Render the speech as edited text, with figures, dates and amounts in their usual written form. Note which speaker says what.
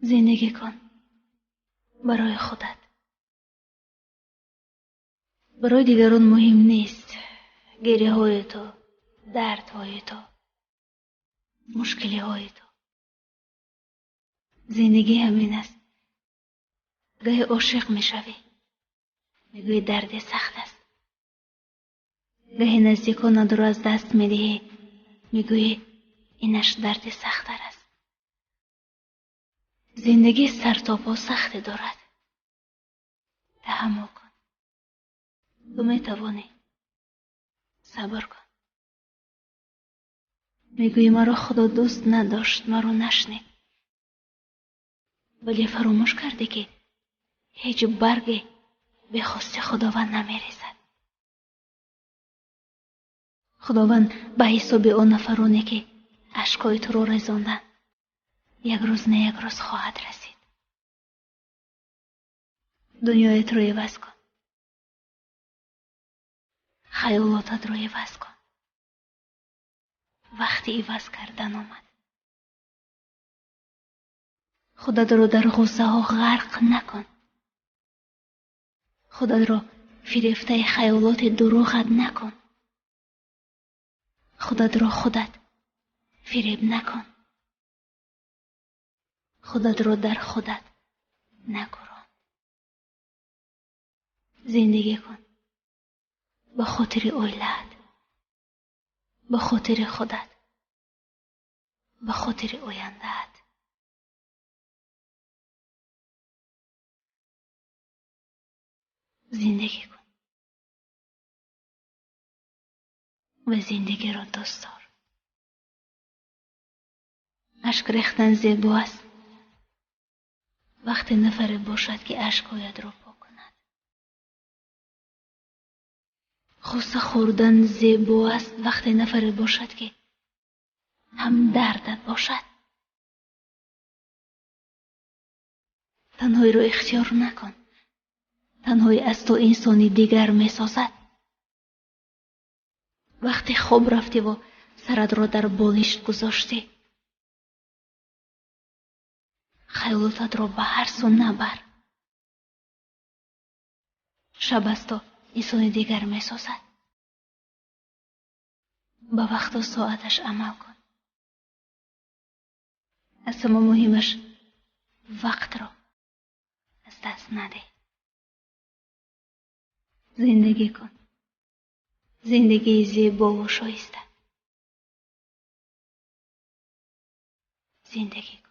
Speaker 1: Зиндагӣ кун барои худат. Барои дигарон муҳим нест гиряҳои ту, дардҳои ту, мушкилиҳои ту. Зиндагӣ ҳамин аст. Гоҳе ошиқ мешавӣ, мегӯӣ дарди сахт аст. Гоҳе наздиконатро аз даст медиҳӣ, мегӯӣ инаш дарди сахттар аст. Зиндагӣ сар то по сахтӣ дорад. Таҳаммул кун. Ту метавонӣ. Сабр кун. Мегӯӣ маро Худо дӯст надошт, маро нашнид. Вале фаромӯш кардӣ, ки ҳеҷ барге бе хости Худованд намерезад. Худованд ба ҳисоби он нафароне, ки ашкҳои туро резонданд, як рӯз на як рӯз хоҳад расид. Дунёятро иваз кун. Хаёлотатро иваз кун. Вақти иваз кардан омад. Худатро дар ғуссаҳо ғарқ накун. Худатро фирефтаи хаёлоти дурӯғат накун. Худатро худат фиреб накун. Худатро дар худат накурон. Зиндагӣ кун ба хотири оилаат, ба хотири худат, ба хотири ояндаат. Зиндагӣ кун ва зиндагиро дӯст дор. Ашк рехтан зебо аст вақте нафаре бошад, ки ашкҳоятро пок кунад. Ғусса хӯрдан зебо аст вақте нафаре бошад, ки ҳамдардат бошад. Танҳоиро ихтиёр накун. Танҳоӣ аз ту инсони дигар месозад. Вақте хоб рафтиву саратро дар болишт гузоштӣ, хаёлотатро ба ҳар су набар. Шаб аз ту инсони дигар месозад. Ба вақту соаташ амал кун. Аз ҳама муҳимаш вақтро аз даст надеҳ. Зиндагӣ кун. Зиндагии зебову шоиста. Зиндагӣ кун.